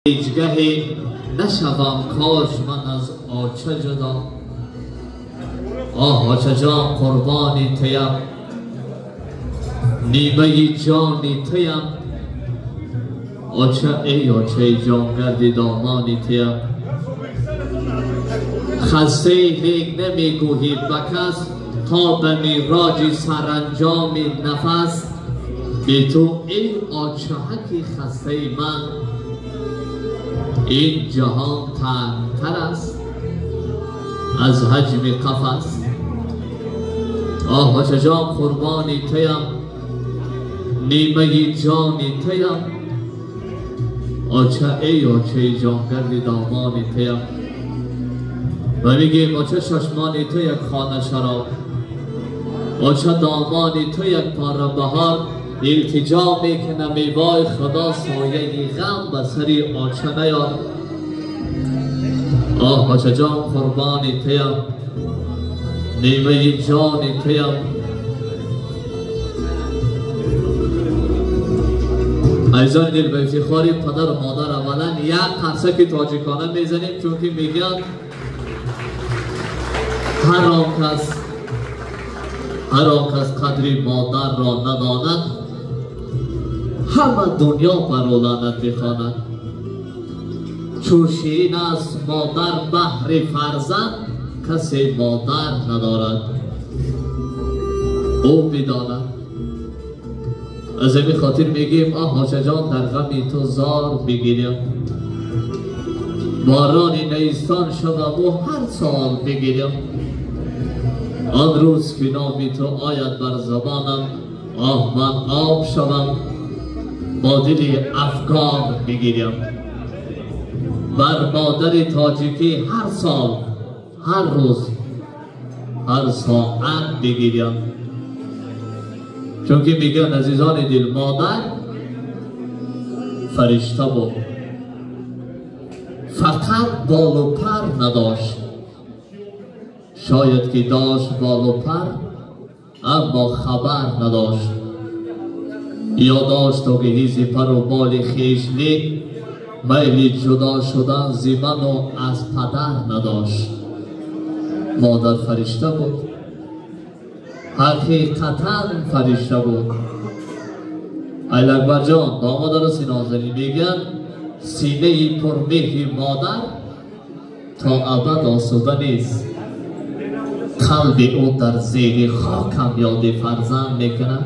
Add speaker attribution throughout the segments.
Speaker 1: Ҳеҷгаҳе нашавам кош ман аз оча ҷудо. Оҳ очаҷон, қурбони туям, нимаи ҷони туям. Оча эй очаи ҷонгарди домони туям. Хастаи ҳег намегӯҳӣ ба кас, то ба мироҷи саранҷоми нафас. Бе ту эй очаҳаки хастаи ман, ин ҷаҳон тангтар аст аз ҳаҷми қафас. Оҳ очаҷон, қурбони туям, нимаи ҷони туям. Оча эй очаи ҷонгарди домони туям. Ва мегӯем оча чашмони ту як хона шароб, оча домони ту як пора баҳор. Илтиҷо мекунам эй вой худо, сояи ғам ба сари оча наёр. Оҳ очаҷон, қурбони туям, нимаи ҷони туям. Азизони дил, ба ифтихори падару модар аввалан як қарсаки тоҷикона мезанем, чунки мегӯянд ҳар он кас қадри модарро надонад, ҳама дунё бар ӯ лаънат бихонад. Чун ширин аст модар баҳри фарзанд, касе модар надорад ӯ бидонад. Аз ҳамин хотир мегӯем оҳ очаҷон, дар ғами ту зор бигирям, борони неистон шаваму ҳар сол бигирям. Он рӯз ки номи ту ояд бар забонам, оҳ ман об шавам, бо дили афгор бигирям. Бар модари тоҷикӣ ҳар сол, ҳар рӯз, ҳар соат бигирям. Чунки мегӯянд азизони дил, модар фаришта буд, фақат болу пар надошт. Шояд ки дошт болу пар, аммо хабар надошт. Ё дошт то ки ҳизи пару боли хеш, лек майли ҷудо шудан зи ману аз падар надошт. Модар фаришта буд, ҳақиқатан фаришта буд. Айлакбарҷон, домодару синозанӣ, мегӯянд синаи пурмеҳри модар то абад осуда нест. Қалби ӯ дар зери хокам ёди фарзанд мекунад.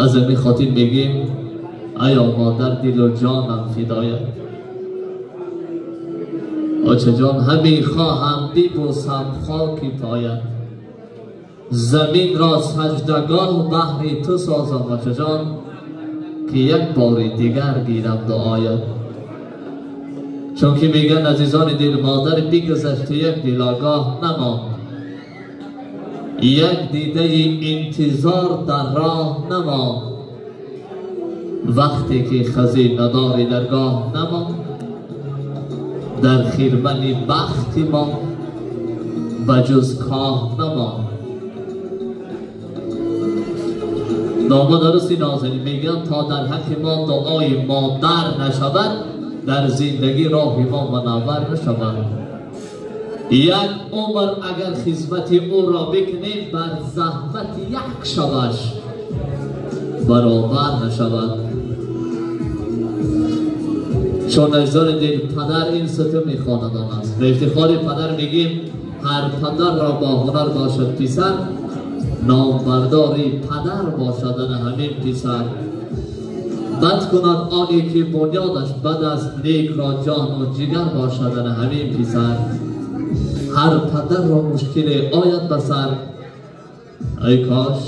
Speaker 1: Аз ҳамин хотир мегӯем аё модар, дилу ҷонам фидоят. Очаҷон, ҳамин хоҳам бибӯсам хоки поят, заминро саҷдагоҳ баҳри ту созам очаҷон, ки як бори дигар гирам дуоят. Чунки мегӯянд азизони дил, модар бигузашт як дилогоҳ намонд, як дидаи интизор дар роҳ намонд. Вақте ки хазинадори даргоҳ намонд, дар хирмани бахти мо ба ҷуз коҳ намонд. Домодарусти нозанин, мегӯянд то дар ҳаққи мо дуои модар нашавад, дар зиндагӣ роҳи мо мунаввар нашавад. Як умр агар хизмати ӯро бикунем, бар заҳмати як шабаш баробар нашавад. Чун азизони дил, падар ин сутуни хонадон аст. Ба ифтихори падар мегӯем ҳар падарро бо ҳунар бошад писар, номбардори падар бошад ана ҳамин писар. Бад кунад оне ки бунёдаш бад аст, некро ҷону ҷигар бошад ана ҳамин писар. Ҳар падарро мушкиле ояд ба сар, ай кош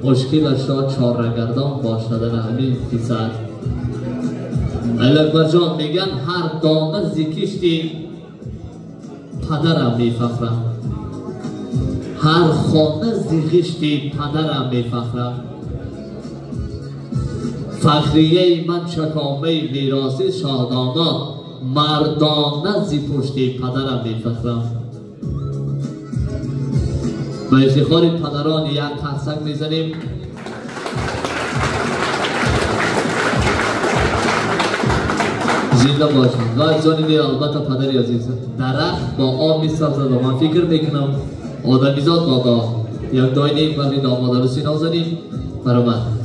Speaker 1: мушкилашро чорагардон бошад ана ҳамин писар. Айлакбарҷон, мегӯянд ҳар дона зи кишти падарам мефахрам, ҳар хона зи ғишти падарам мефахрам. Фахрияи ман чакомаи мероси шоҳдомод, мардона зи пушти падарам мефахрам. Ба ифтихори падарон як қарсак мезанем. Зинда бошанд. Ва азизони дил, албатта, падари азиз, дарахт бо об месабзад ва ман фикр мекунам, одамизод бо дуо. Як дуои нек барои домод арӯси нозанин. Баромад.